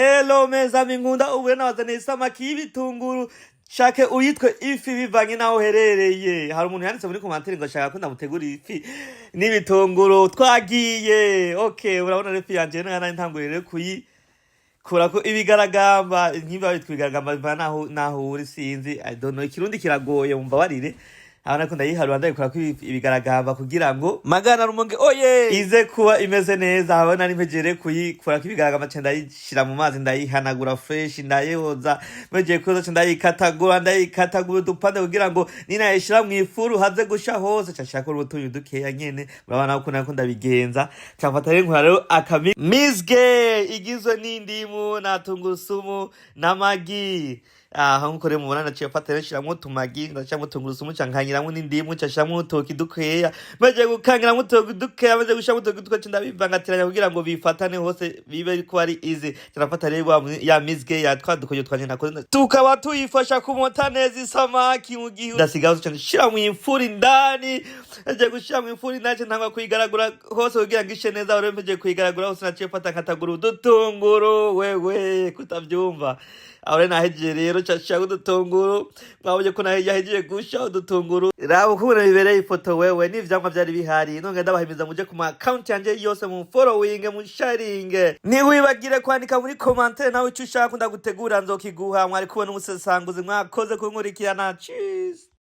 Hello mes amis, nkunda ubu nabazaniye isamaki y'ibitunguru, shake uyitwe ifi bivanye n'aho uherereye. Hari umuntu yanditse muri commentaire ngo ashaka ko ndamutegurira ifi n'ibitunguru. Twagiye. Okay, urabona rero ifi yanje nari ntanguriye rero kuyikurako ibigaragamba. Nk'imba bitwa ibigaragamba bivana naho uri, sinzi, I don't know, Ikirundi kiragoye, mumbabarire. Abona ko ndayiharura, ndayikurako ibigaragamba kugira ngo magana Rumonge oye ize kuba imeze neza. Habona nimpejeje kuyikurako ibigaragamba, ca ndayishira mu mazi, ndayihanagura fresh, ndayoza. Mpejeje kuyoza, ca ndayikatagura udupande kugira ngo ninayishira mu ifuru haze gusha hose. Ca nshirako urutunyu dukeya nyene. Murabona ko nako ndabigenza. Ca mfata rero, nkora rero akami mizge igizwe n'indimu na tungurusumu n'amagi. Aha nkuko rero mubona, naciye mfata rero nshiramwo utumagi, ndashiramwo tungurusumu, ca nkanyiramwo n'indimu, ca nshiramwo ututoki dukeya. Maze gukangiramwo ututoki dukeya, maze gushiramwo ututoki dukeya, ca ndabivangatiranya kugira ngo bifatane hose, bibe ko ari easy. Ca ndafata rero ya mizge ya twa dukoyo twanje nakoze, tukaba tuyifasha kumota neza isamaki. Mu gihe ndasigaho, ca nshira mu ifuru indani. Nagiye gushira mu ifuru indani, ca ntangwa kuyigaragura hose kugira ngo ishe neza. Rero mpejeje kuyigaragura hose, naciye mfata nkatagura udutunguru. Wewe kutavyumva, aho rero nahejeje rero, ca nshirako udutunguru. Mwabonye ko nahejeje, yahejeje gusha udutunguru. Raba ukuntu bibereye ifoto wewe, n'ivyamwa vyari bihari. Nonge ndabahimiza muje ku ma account yanje yose, mu following, mu sharing. Ntiwibagire kwandika muri commentaire nawe ico ushaka ndagutegura, nzokiguha. Mwari kubona umusesanguzi, mwakoze kunkurikirana. Cheers.